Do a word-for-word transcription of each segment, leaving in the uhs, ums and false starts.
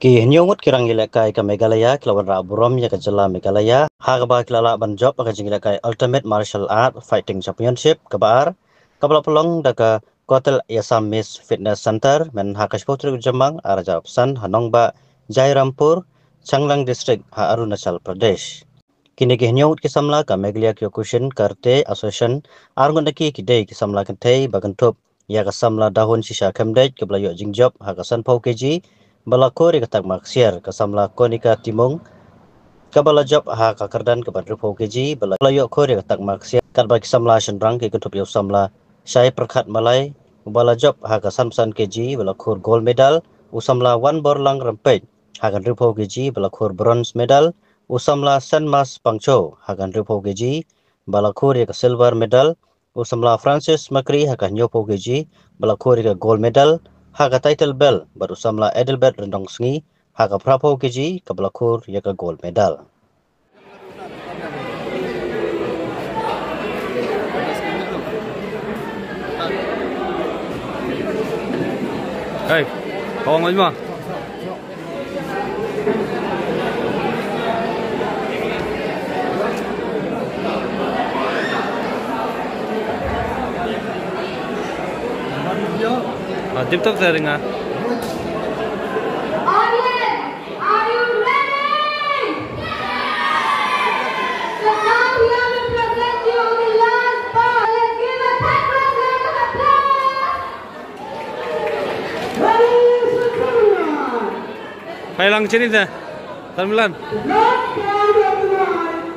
Ki hynñiew ngut ki rangïalehkai ka Meghalaya ki la wanrah burom ïa ka jylla Meghalaya ha kaba ki la lah ban jop ha ka jingïalehkai Ultimate Martial Art Fighting Championship kaba ar, kaba la pynlong da ka Kotel Assam Miss Fitness Center, mynha ka shiphew tarik u Jymmang ar hajar arphew san ha nongbah Jairampur, Changlang District ha Arunachal Pradesh. Kine ki hynñiew ngut ki samla ka Meghalaya Kyokushin Karate Association, ar ngut na ki ki dei ki samla kynthei ba kynthup ïa ka samla Dahun Shisha Khymdeit kaba la ïoh jingjop ha ka sanphew kg ba la khur ïa ka takma ksiar, ka samla Konika Timung kaba la jop ha ka kyrdan kaba hynriewphew kg ba la, la ïoh khur ïa ka takma ksiar, katba ki samla shynrang ki kynthup ïa u samla Shai Pyrkhat Malai uba la jop ha ka sanphew san kg ba la khur gold medal, u samla Wanborlang Rympeit ha ka hynriewphew kg ba la khur bronze medal, u samla Senmas Pangcho ha ka hynriewphew kg ba la khur ïa ka silver medal, u samla Francis Makri ha ka hynñiewphew kg ba la khur ïa ka gold medal ha ka title belt, bad u samla Adelbert Ryndongsngi ha ka phraphew kg kaba la khur ïa ka gold medal. Hey, kawang lagi mah. Ah, tip top saya dengar. Audience, are you ready? So now we are to present you the last part. Let's give a thank you, round of applause. Ladies and gentlemen, Pailang chini de. Tan milan. The last round of the night,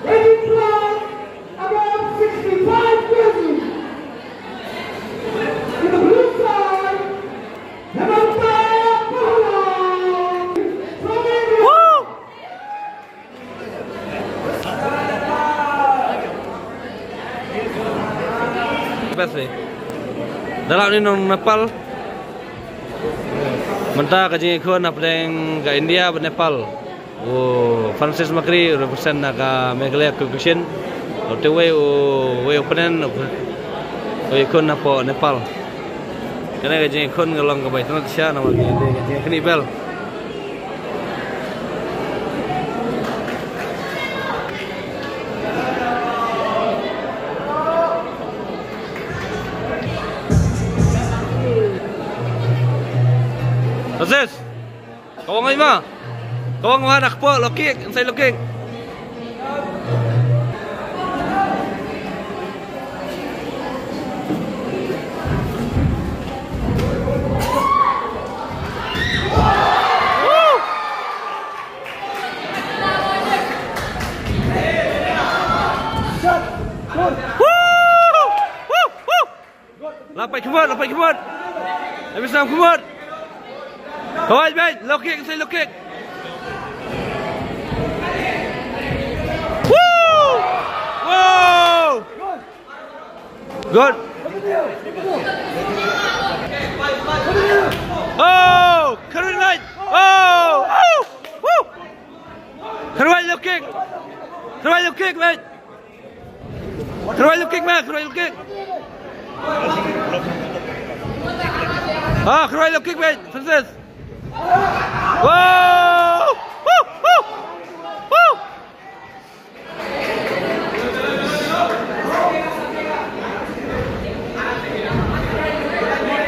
weighing class above sixty-five kilograms. In the blue side, Hemanta Pahla. Best way. Da lah ni nong Nepal. Mynta ka jingïakhun hapdeng ka India bad Nepal. U Francis Makri represent na ka Meghalaya Kyokushin. Te wei u, wei u pynïakhun, u ïakhun na pdeng Nepal. Kane ka jingïakhun ka long kaba itynnad shisha namar ka jingïakhun belt. Francis. Kawang ai ma. Kawang ma nak po low kick, inside low kick. Lapai khmut, lapai khmut. Lapai sam khmut. Kawai bait, low kick, say low kick. Woo! Wow! Good. Oh, Kharwai right. Oh, oh, woo! Kharwai low kick. Kharwai low kick, mate. Kharwai low kick, mate. Kharwai low kick. Ah, Kharwai low kick, mate. Francis. Woo! Woo! Woo! Woo! Woo!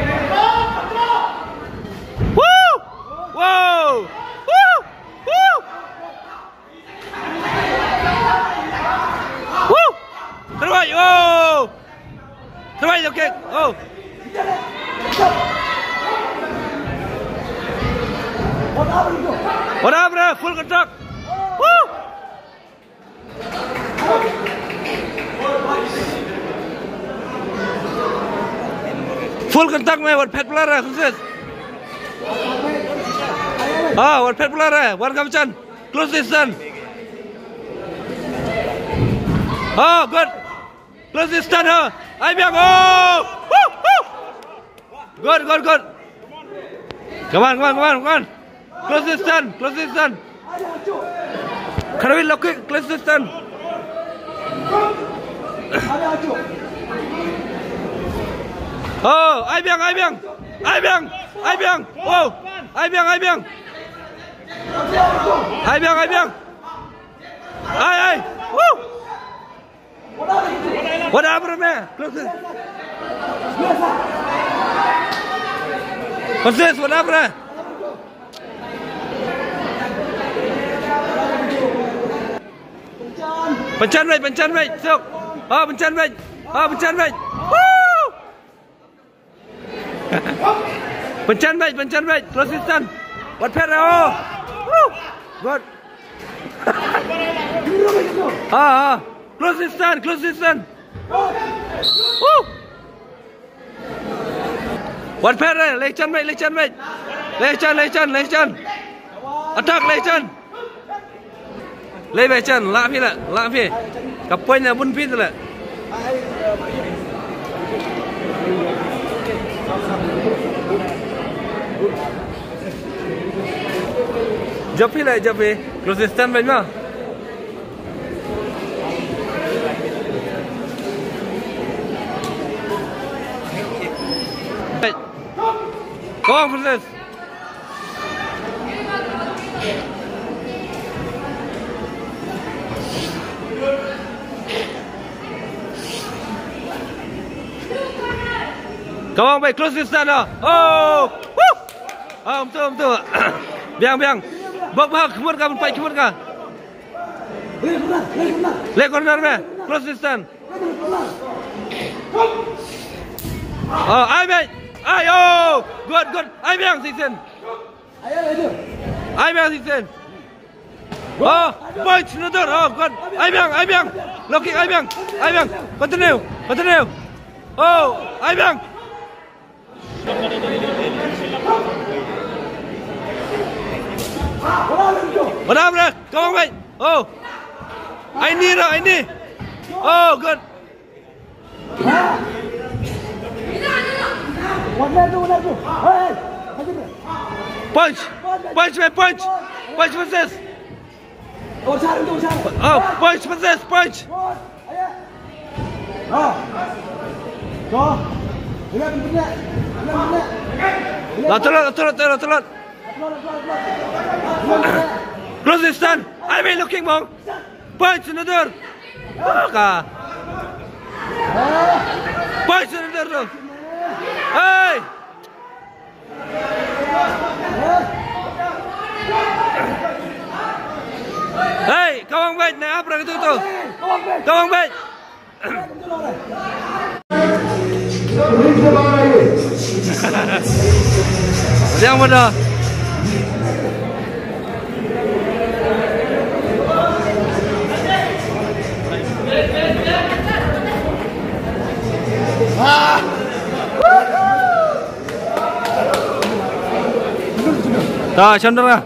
Woo! Woo! Woo! Kharwai, oh! Kharwai, okay. Oh! What up, bro? Full contact. Woo! Full contact, mate. Wat phet blur, eh, Francis. Ah, wat phet blur, eh. Wan kam chan. Close distance. Ah, good. Close distance, ha. Ai biang, oh. Woo, woo. Good, good, good. Come on, come on, come on, come on. Close distance, close distance. Kharwai low kick, close distance. Oh, ai biang, ai biang. Ai biang, ai biang. Oh, ai biang, ai biang. Ai biang, ai biang. Ai, ai. Woo. Wat ap re me. Close it. Francis, wat ap re. Pynjan beit, pynjan beit. Sok. Ah, pynjan beit. Ah, pynjan beit. Woo! Pynjan beit, pynjan beit. Close distance. Wat phet re, oh. Woo! Good. Ah, ah. Close distance, close distance. Woo! Wat phet re, leh jan beit, leh jan beit. Leh jan, leh jan, leh jan. Attack, leh jan. Leh beit jan, lah phi lah, lah phi. Ka point na bun phi tu lah. Jop phi lah, jop phi. Close distance beit ma. Go on, Francis. Come on, beit, close distance, ah. Oh! Woo! Ah, um tu, um tu. Biang, biang. Bok bha, khmut ka, pynpait khmut ka. Leh corner me. Close distance. Oh, ai beit. Ai, oh. Good, good. Ai biang shisien. Ai biang shisien. Oh, point na dur. Oh, good. Ai biang, ai biang. Low kick, ai biang. Ai biang. Continue. Continue. Oh, ai biang. Bravo, bravo, come on, mate. Oh. Ai ni, no, ai ni. Oh, good. Punch. Punch, mate, punch. Punch, Francis. Oh, punch, Francis, punch. Lateral, lateral, lateral, lateral. Close distance. Ai beit, low kick, bong. Punch na dur. Ka. Punch na dur tu. Hey. Hey, kawang beit, na ap ra katu tu. Kawang beit. Yang mana? Ta, Chandra.